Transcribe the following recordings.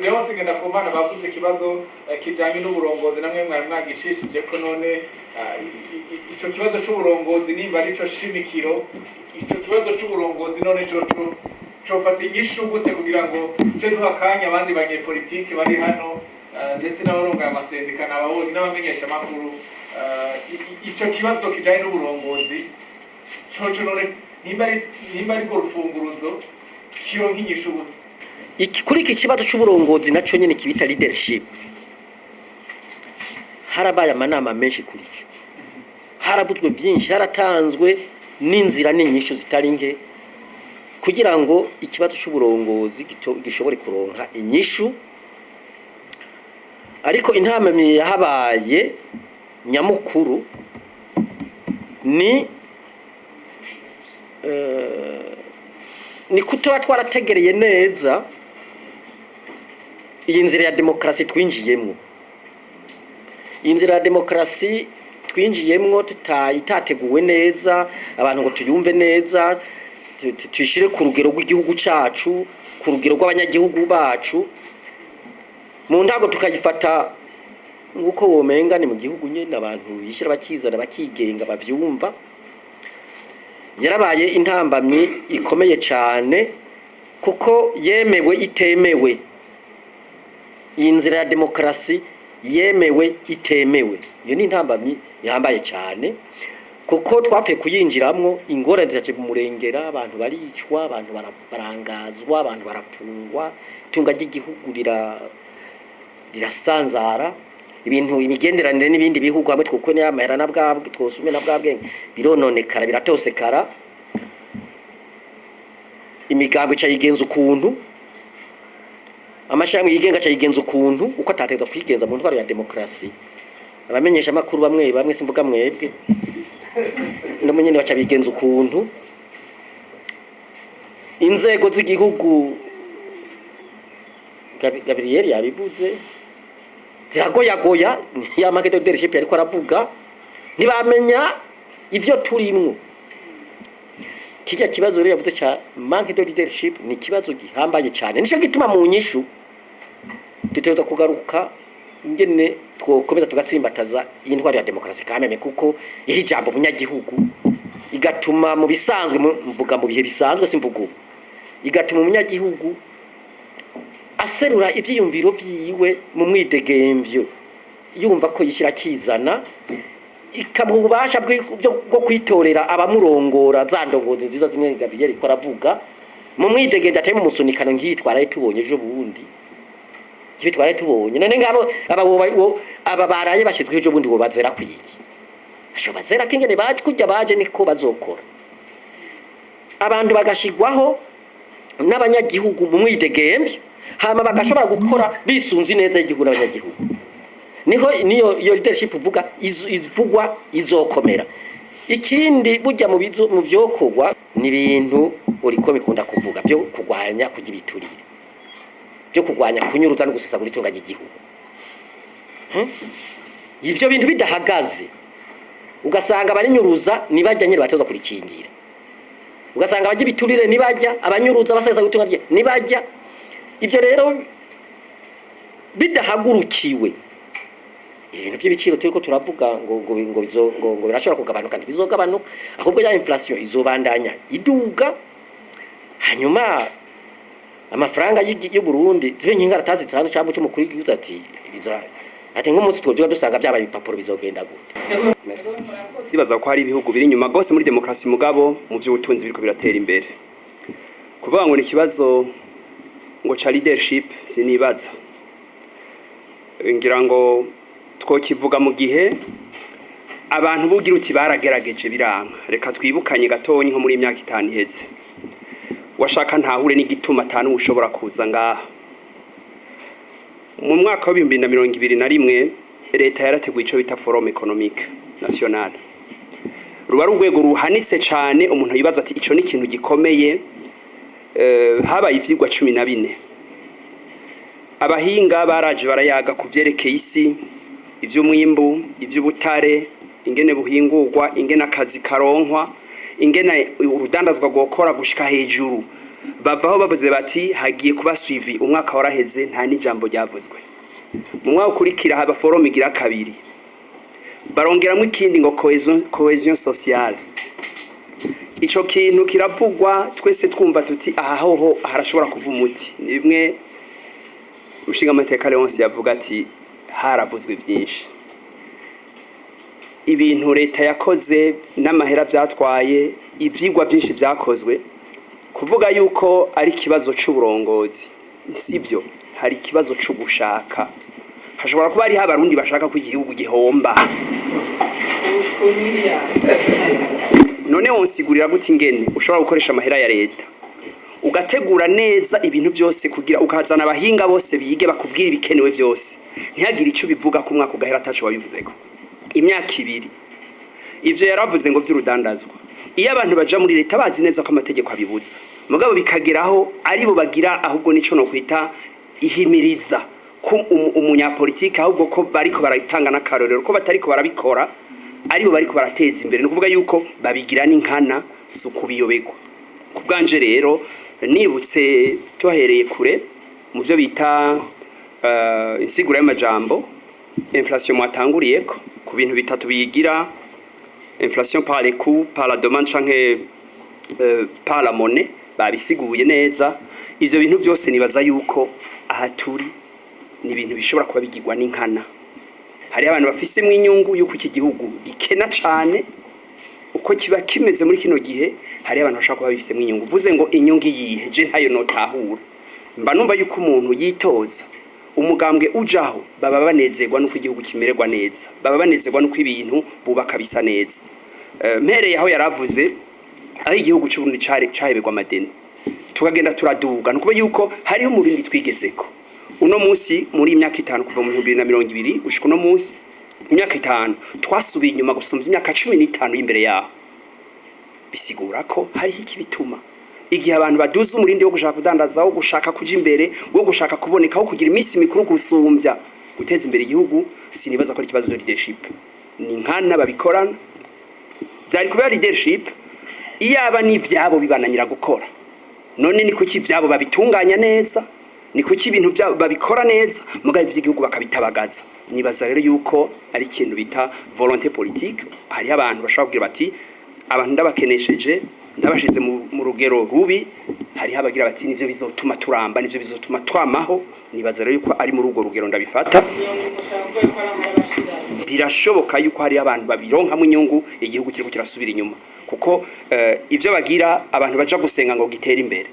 Rero singenda ku mana bavuze ikibazo kijanye n'uburongozi, namwe mwari mwagicishije ko. None ico kibazo c'uburongozi, nimba arico shimikiro, ico kibazo c'uburongozi none coco cofata inyishu gute, kugira ngo tuce duha akanya abandi banyepolitike bari hano, ndetse n'abarongoye amasendika n'ababonye n'abamenyeshamakuru? Ico kibazo kijanye n'uburongozi coco none, nimba ari rwo rufunguruzo, kironka inyishu gute? Kuri iki kibazo c'uburongozi naco nyene kibita leadership, harabaye amanama menshi kuri ico, haravuzwe byinshi, haratanzwe n'inzira n'inyishu zitari nke kugira ngo ikibazo c'uburongozi gishobore kuronka inyishu. Ariko intambamyi yahabaye nyamukuru ni kutuba twarategereye neza iyi nzira ya demokarasi twinjiyemwo. Iyi nzira ya demokarasi twinjiyemwo itateguwe neza, abantu ngo tuyumve neza, tuyishire ku rugero rw'igihugu cacu, ku rugero rw'abanyagihugu bacu. Mu ntango tukayifata nk'uko womenga ni mu gihugu nyene abantu bishyira bakizana, bakigenga, bavyumva. Yarabaye intambamyi ikomeye cane, kuko yemewe itemewe, iyi nzira ya demokarasi yemewe itemewe. Iyo ni intambamyi ihambaye cyane, kuko twapfuye kuyinjiramwo, ingorane ziraje murengera, abantu baricwa, abantu barangazwa, abantu barafungwa, itunga ry'igihugu rirasanzara, ibintu, imigenderanire n'ibindi bihugu hamwe twuko n'amahera na bwabwe twosume na bwabwe birononekara, biratosekara. Imigambo ica yigenza ukuntu, amashirahamwe yigenga aca yigenza ukuntu uko atategerezwa kwigenza mu ntwaro ya demokarasi. Abamenyesha amakuru bamwe bamwe, simvuga mwebwe, no nyene baca bigenza ukuntu. Inzego z'igihugu, Gabriel yabivuze, ziragoyagoya, ya manque de leadership yariko aravuga, ntibamenya ivyo turimwo. Kirya kibazo rero yavuze ca manque de leadership ni ikibazo gihambaye cyane. Nico gituma mu nyishu dutegerezwa kugaruka ingene twokomeza tugatsimbataza iyi ntwaro ya demokarasi kameme, kuko iha ijambo umunyagihugu, igatuma mu bisanzwe, mvuga mu bihe bisanzwe, simvuga ubu, igatuma umunyagihugu aserura ivyiyumviro vyiwe mu mwidegemvyo, yumva ko yishyira akizana, ikamuha ububasha bwo kwitorera abamurongora, za ndongozi nziza zimwe Gabriel ko aravuga, mu mwidegemvyo, atari mu musunikano nk'iyi twaraye tubonye ejo bundi, nk'ibi twaraye tubonye. None ngabo aba baraye bashyizweho ejo bundi, bazera kwiki? Asho bazera ko ingene baje, kurya baje niko bazokora. Abantu bagashigwaho n'abanyagihugu mu mwidegemvyo, hama bagashobora gukora bisunze ineza y'igihugu n'abanyagihugu, niho niyo iyo leadership uvuga ivugwa izokomera. Ikindi burya mu bizo mu vyokorwa ni ibintu uriko bikunda kuvuga byo kurwanya kurya ibiturire, byo kurwanya kunyuruza no gusesagura itunga ry'igihugu. Ivyo bintu bidahagaze, ugasanga abarinyuruza nibajya nyine batozwa kurikingira, ugasanga abajya ibiturire nibajya, abanyuruza basesagura itunga nibajya. Ivyo rero bidahagurukiwe, ibintu by'ibiciro turiko turavuga ngo birashobora kugabanuka, ntibizogabanuka, ahubwo ya inflation izobandanya iduga. Hanyuma amafaranga y'u Burundi zibe nk'inkaratasi zisanzwe, cyangwa cy'umukuru w'igihugu ati ati nk'umunsi twovyuka dusanga vyabaye ibipapuro, bizogenda gute? Merci. Ndibaza ko hari ibihugu biri inyuma gose muri demokarasi, mugabo mu by'ubutunzi biriko biratera imbere. Kuvuga ngo ni ikibazo ngo ca leadership, sinibaza. Ngira ngo twokivuga mu gihe abantu bugira uti baragerageje biranka. Reka twibukanye gatonyi, nko muri imyaka 5 iheze, washaka ntahure n'igituma atanu ushobora kuza ngaha. Mu mwaka wa 2021 leta yarateguye ico bita Forum économique national. Ruba ari urwego ruhanitse cane, umuntu yibaza ati ico ni ikintu gikomeye. Habaye ivyigwa 14, abahinga baraje barayaga ku vyerekeye isi, ivy'umwimbu, ivy'ubutare, ingene buhingurwa, ingene akazi karonkwa, ingene urudandazwa rwokora gushika hejuru. Bavaho bavuze bati hagiye kuba suivi. Umwaka waraheze, nta n'ijambo ryavuzwe. Mu mwaka ukurikira haba forum igira kabiri, barongeramo ikindi ngo cohésion sociale. Ico kintu kiravugwa, twese twumva tuti aha hoho harashobora kuva umuti. Ni bimwe umushingamateka Leonce yavuga ati haravuzwe byinshi, ibintu leta yakoze n'amahera byatwaye, ivyigwa byinshi byakozwe. Kuvuga yuko ari ikibazo c'uburongozi sibyo, hari ikibazo c'ugushaka. Hashobora kuba hariho Abarundi bashaka ko igihugu gihomba. None wonsigurira gute ingene ushobora gukoresha amahera ya leta, ugategura neza ibintu byose, kugira ukazana abahinga bose bige bakubwira ibikenewe byose, ntihagire icyo ubivuga ko umwaka ugahera ataco wabivuzeko, imyaka 2? Ivyo yaravuze ngo vy'urudandazwa, iyo abantu baja muri leta bazi neza ko amategeko abibuza, mugabo bikageraho aribo bagira ahubwo nico no kwita ihimiriza ko umunyapolitike, ahubwo ko bariko baratanga n'akarorero ko batariko barabikora, aribo bariko barateza imbere. Ni ukuvuga yuko babigira n'inkana, si ukubiyobegwa. Ku bwanje rero, nibutse tuhahereye kure mu byo bita insiguro y'amajambo, inflation mwatanguriyeko ku bintu bitatu biyigira: inflation par les coûts, par la demande canke par la monnaie. Babisiguye neza ivyo bintu byose. Nibaza yuko aha turi ni ibintu bishobora kuba bigirwa n'inkana. Hariho abantu bafisemwo inyungu yuko iki gihugu gikena cane uko kiba kimeze muri kino gihe. Hariho abantu bashobora kuba bifisemwo inyungu. Uvuze ngo inyungu iyihe? Je ntayo notahura. Mba numva yuko umuntu yitoza, umugambwe ujaho, baba banezerwa nuko igihugu kimererwa neza, baba banezerwa nuko ibintu bubaka bisa neza. Mpereye aho yaravuze, aho igihugu c'Uburundi caheberwa amadeni, tukagenda turaduga, ni ukuvuga yuko hariho umurindi twigezeko. Uno munsi, muri imyaka 5, kuva mu 2020 gushika uno munsi, imyaka 5, twasubiye inyuma gusumba imyaka 15 y'imbere yaho. Bisigura ko hariho ikibituma. Igihe abantu baduza umurindi wo gushaka kudandaza, wo gushaka kuja imbere, wo gushaka kuboneka, wo kugira iminsi mikuru gusumbya guteza imbere igihugu, sinibaza ko ari ikibazo de leadership. Ni nkana babikorana. Byari kubera leadership iyaba n'ivyabo bibananira gukora. None ni kuki ivyabo babitunganya neza? Ni kuki ibintu byabo babikora neza, mugabo ivy'igihugu bakabitabagaza? Nibaza rero yuko ari ikintu bita volonté politique. Hariho abantu bashobora kugira bati abantu ndabakenesheje, ndabashize mu rugero rubi. Hariho abagira bati nivyo bizotuma turamba, nivyo bizotuma twamaho. Nibaza rero yuko ari muri urwo rugero ndabifata. Birashoboka yuko hariho abantu babironkamo inyungu igihugu kiriko kirasubira inyuma, kuko ivyo bagira, abantu baja gusenga ngo gitere imbere,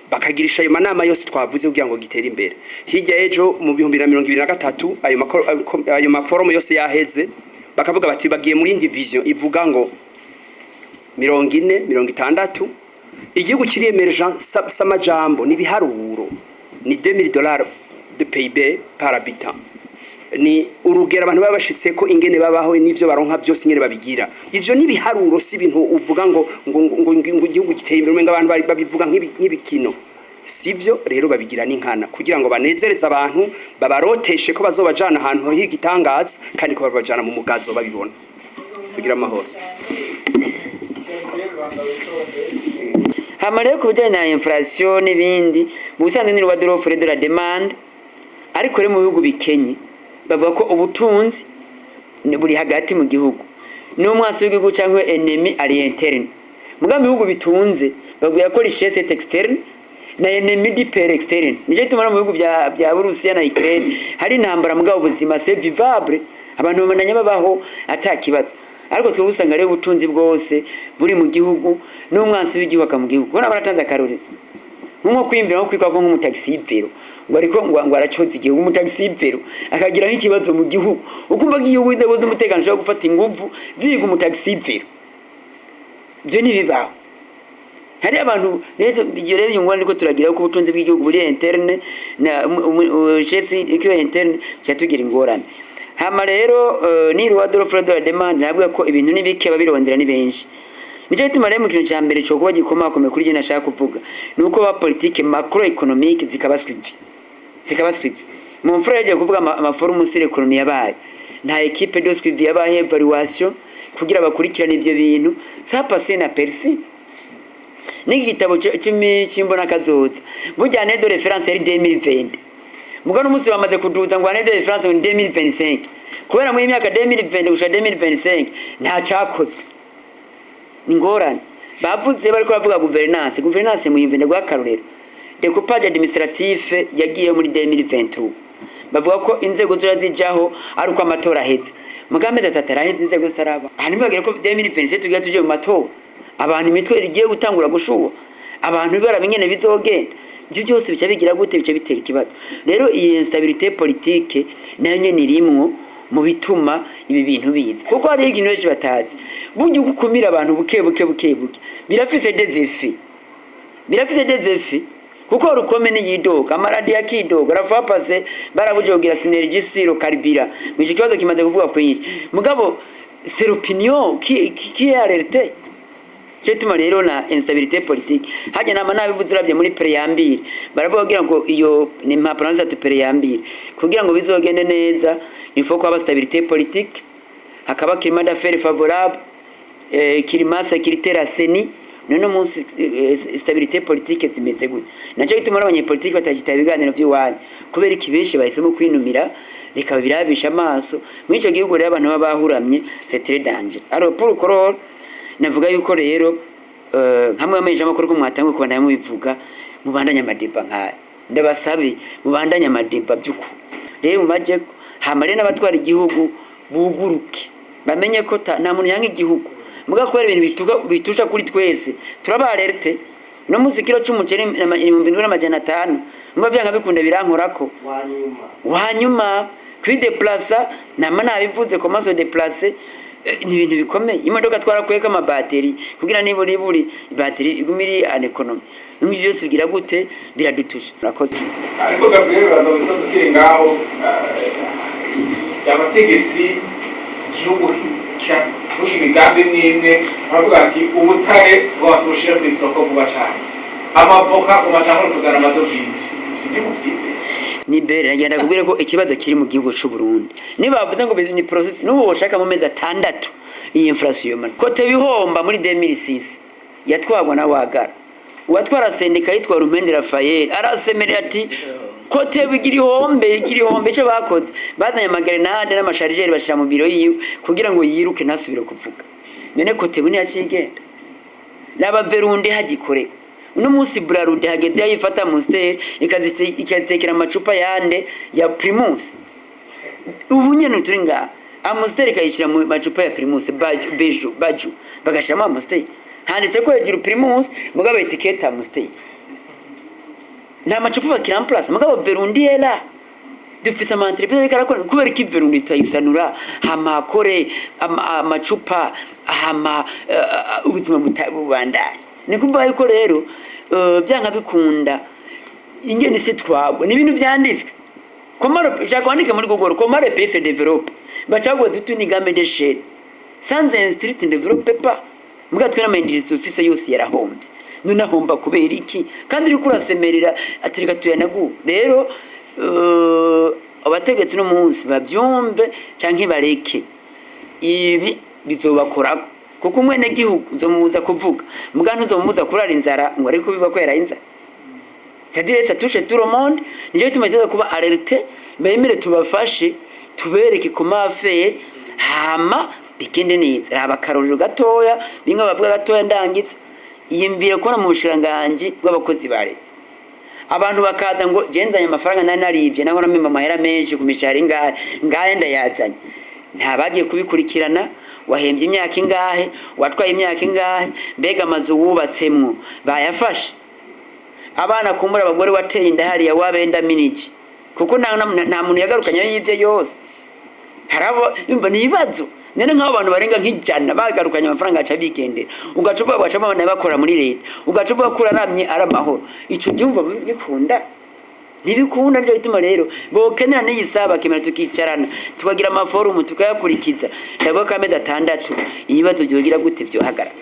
bakagirisha ayo manama yose twavuze kugira ngo gitere imbere, hirya ejo mu 2023 ayo maforomo yose yaheze, bakavuga bati bagiye muri indi vision ivuga ngo 40, 60, igihugu kiri émergent. S'amajambo, ni ibiharuro, ni 2000 dollars de PIB par habitant, ni urugero abantu baba bashitse ko ingene babaho n'ivyo baronka byose, ingene babigira. Ivyo ni ibiharuro, si ibintu uvuga ngo igihugu giteye imbere, umenga abantu babivuga nk'ibikino. Sivyo rero, babigira n'inkana kugira ngo banezereze abantu, babaroteshe ko bazobajana ahantu h'igitangaza, kandi ko babajana mu mugazo babibona. Tugira amahoro. Hama rero ku bijyanye na inflation n'ibindi, mu busanzwe ni loi de l'offre et de la demande. Ariko rero mu bihugu bikenye bavuga ko ubutunzi buri hagati mu gihugu, n'umwansi w'igihugu cyangwa ennemi ari interne. Muga mu bihugu bitunze babwira ko richesse est externe na ennemi du pays externe. Nicyo gituma no mu bihugu bya Burusiya na Ukraine hari intambara, mugabo ubuzima c'est vivable, abantu bamananya babaho ata kibazo. Ariko twebwe usanga rero ubutunzi bwose buri mu gihugu, n'umwansi w'igihugu aka mu gihugu. Kubona baratanze akarore nko kwiyumvira nko kwitwa ko nk'umutaxi-vélo, ngo ariko ngo aracoza igihugu, umutaxi-vélo akagira nk'ikibazo mu gihugu, ukumva ko igihugu, inzego z'umutekano zishobora gufata inguvu ziga umutaxi-vélo. Ibyo ntibibaho. Hari abantu rero, iyo rero iyo ngorane ko turagira ko ubutunzi bw'igihugu buri interne na richesse ikiba interne, tuca tugira ingorane. Hama rero ni loi de l'offre de la demande. Navuga ko ibintu ni bike, ababirondera ni benshi. Nicyo gituma rero mu kintu cya mbere cyo kuba gikomakomeye kuri jye nashaka kuvuga ni uko ba politique macroéconomique zikaba suivi. Mu mfura yagiye kuvuga ama forum sur l'économie yabaye, nta équipe de suivi yabaye, évaluation, kugira bakurikirane ivyo bintu, ça passe inaperçu. N'iki gitabo c'imbonakazoza, burya année de référence yari 2020, muga n'umunsi bamaze kuduza ngo année de référence ngo ni 2025, kubera muri myaka 2020 gushika 2025 nta cakozwe. Ni ngorane. Bavuze, bariko bavuga gouvernance. Gouvernance muyumve, ndaguha akarorero: découpage administratif yagiye muri 2023, bavuga ko inzego zora zijaho ari uko amatora aheze. Muga amezi 3 araheze, inzego zitaraba. Hanyuma bagera ko 2027 tugiye tuje mu matora, abantu imitwe igiye gutangura gushuha, abantu baraba ingene bizogenda. Ibyo byose bica bigira gute? Bica bitera ikibazo. Rero iyi instabilité politique nayo nyene irimwo mu bituma ibi bintu biza, kuko hariho ikintu benshi batazi: burya uko ukumira abantu buke buke buke buke, birafise des effets, birafise des effets, kuko rukome niyidoga, amaradiyo akidoga. Rafa pase barabuje kugira synergie sur carburant. Mw'ico kibazo kimaze kuvuga kwinshi, mugabo c'est l'opinion qui est alertée. Cyo tuma rero na instabilité politique hajya nama nabivuze. Uravye muri préambule, baravuga kugira ngo iyo ni impapuro zatu préambule, kugira ngo bizogende neza, il faut ko haba stabilité politique, hakaba climat d'affaires favorable, climat sécuritaire assaini. None munsi stabilité politique zimeze gute? Naco gituma n'abanyepolitiki batagitaba ibiganiro by'iwanyu, kubera iki? Benshi bahisemo kwinumira, reka birabisha amaso muri ico gihugu. Rero abantu baba bahuramye, c'est très danger. Alors, pour clore, navuga yuko rero nkamwe bamenyesha amakuru ko mwatanguye kubandanya mubivuga, mubandanye ama débats nkaya. Ndabasabe mubandanye ama débats by'ukuri. Rero mumajeko, hama rero n'abatwara igihugu buguruke, bamenye ko nta muntu yanga igihugu, muga kubera ibintu bitusha kuri twese turaba alerte. No musi kilo c'umuceri 7500, muba vyanga bikunda birankorako. Wanyuma kwideplasa, nama nabivuze, comment se déplacer ni ibintu bikomeye. Imodoka twarakweka amabateri kugira nibura iburi bateri igume iri en économie. N'ibyo byose bigira gute? Biradutusha. Urakoze. Ariko Gabriel, uraza guhita tukiri ngaho, abategetsi, igihugu kiravuga imigambi imwe imwe, baravuga ati ubutare tugomba tubushire ku isoko vuba cane, amavoka ngo batangure kuzana amadovize. Ivyo ntimuvyizeye? Ni bere nagenda kubwira ko ikibazo kiri mu gihugu c'u Burundi, niba bavuze ngo ni process, n'ubu boshaka mu mezi 6 iyi inflation man kote bihomba. Muri 2006 yatwagwa na Wagara, uwatwara sendika yitwa Rumende Rafael arasemerera ati kote bigira ihombe, igira ihombe. Ico bakoze, bazanye ama grenades n'ama chargeurs, bashira mu biro yiwe kugira ngo yiruke ntasubire kuvuga. None kote buni yacigenda naba Verundi hagikoreka. Uno munsi Brarudi hageze yayifata Amstel ikazitekera amacupa yande ya Primus. Ubu nyene turi ngaha, Amstel ikayishyira mu macupa ya Primus, baju beju baju, bagashiramo Amstel, handitse ko hejuru Primus, mugabo étiquette Amstel. Nta macupa bakiramplasa, mugabo Verundi yera dufise ama entreprise ariko arakora. Kubera iki Verundi tutayisanura, hama akore amacupa, hama ubuzima bubandanye? Ni kuvuga yuko rero byanga bikunda ingene isi twagwa ni ibintu byanditswe. Comment, shaka wandike muri Google "comment le pays se développe", bacaguye toute une gamme de chaînes. Sans industrie tu ne développe pas. Muga twe n'ama industrie ufise yose yarahombye. None ahomba kubera iki kandi uriko urasemerera ati reka tuyanagu? Rero abategetsi no munsi bavyumve canke bareke, ibi bizobakorako, kuko umwene gihugu uzomubuza kuvuga, muga ntuzomubuza kurara inzara ngo ariko bivuga ko yaraye inzara. C'est-à-dire, ça touche tout le monde. Nicyo gituma tuza kuba alerte, bemere tubafashe, tubereke comment faire, hama bigende neza. Raba akarorero gatoya, bimwe bavuga gatoya ndangitse. Iyumvire kubona mu bushikiranganji bw'abakozi ba leta abantu bakaza ngo jenzanye amafaranga nari naribye, naho namemba amahera menshi ku mishahara ingahe ngahe, ndayazanye. Nta bagiye kubikurikirana: wahembye imyaka ingahe, watwaye imyaka ingahe, mbega amazu wubatsemwo bayafashe, abana kumbura, abagore wateye inda hariya wabenda miniki, kuko nta muntu yagarukanye y'ibyo yose. Harabo yumva ni ibibazo. None nk'abo bantu barenga nk'ijana bagarukanye amafaranga aca bigendera, ugaca uvuga bacamo abana bakora muri leta, ugaca uvuga ko uraramye ari amahoro. Ico gihe bikunda ntibikunda. Nicyo gituma rero bokenera n'iyi saha bakemera tukicarana, tukagira ama forums, tukayakurikiza. Ndavuga ko amezi 6 ibibazo byogira gute? Byohagarara.